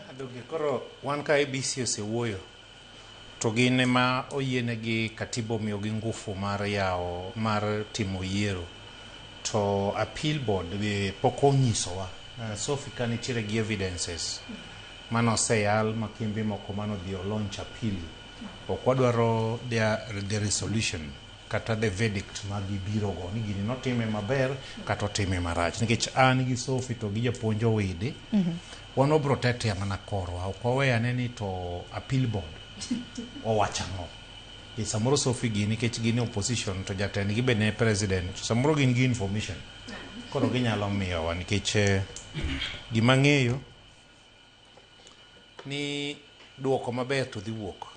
Adoge koro wan ka IEBC osewuoyo to gin ema oyienegi, katiba omiyogi ngufu mar yawo mar timo yiero, to appeal board be pok onyisowa. Sophie ka nitiere gi evidences mane oseyal ma kembe moko mane odhi o launch appeal, ok wadwaro the resolution kata the verdict ma gibiro go ni gini notime maber kata otime marach, nikech an gi Sophie to gi japuonj Owidi wan wabro tetea mana korwa, ok wawe ane ni to appeal board owacho ang'o. E samoro Sophie gi nikech gin e opposition to jatendgi be ne president, samoro gin gi information koro ginyalo miyowa, nikech gima ng'eyo ni duoko maber to dhi wuok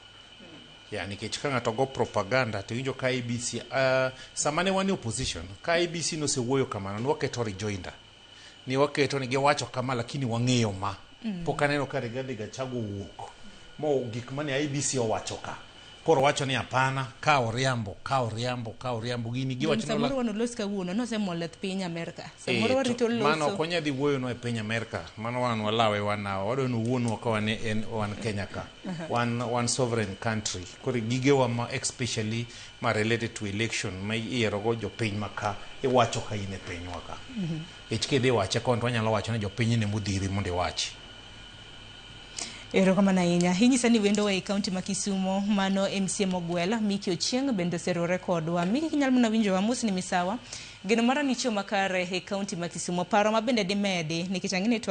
ya, nikech ka ng'ato go propaganda to iwinjo ka IEBC, sama ne wan e opposition, ka IEBC nosewuoyo kamano, ne waketo rejoinder ni waketo ni giwacho kama, lakini wang'eyo ma pok aneno ka Rigathi Gachagua owuok mo gik mane IEBC owacho ka koro wacho ni hapana, ka oriambo, ka oriambo, ka oriambo gini giwacho ni Samoro wanolos kawuono nosemol e piny Amerka. Samoro warito to mano loso. Ok wanyal dhi wuoyo e piny Amerka, mano wan walawe wan nawa wadwa ni owuonwa ka wan en wan Kenya ka wan sovereign country, koro gigewa ma especially ma related to election ma iyiero go jopiny ma ka iwacho ka in e pinywa ka, nikech kidhi wache kon to wanyalo wacho ni jopiny ne modhiri mondo iwachi. Erokamano ahinya. Inyisa ni wendo e kaunti ma Kisumo, mano MCA Mogwel, Miki Ochieng bende oseriwore kodwa. Miki, kinyalo mana winjowa, mos ni misawa. Geno mara ni chiemo makare e kaunti ma Kisumo. Paro ma bende dimedi nikech ang'e ni twak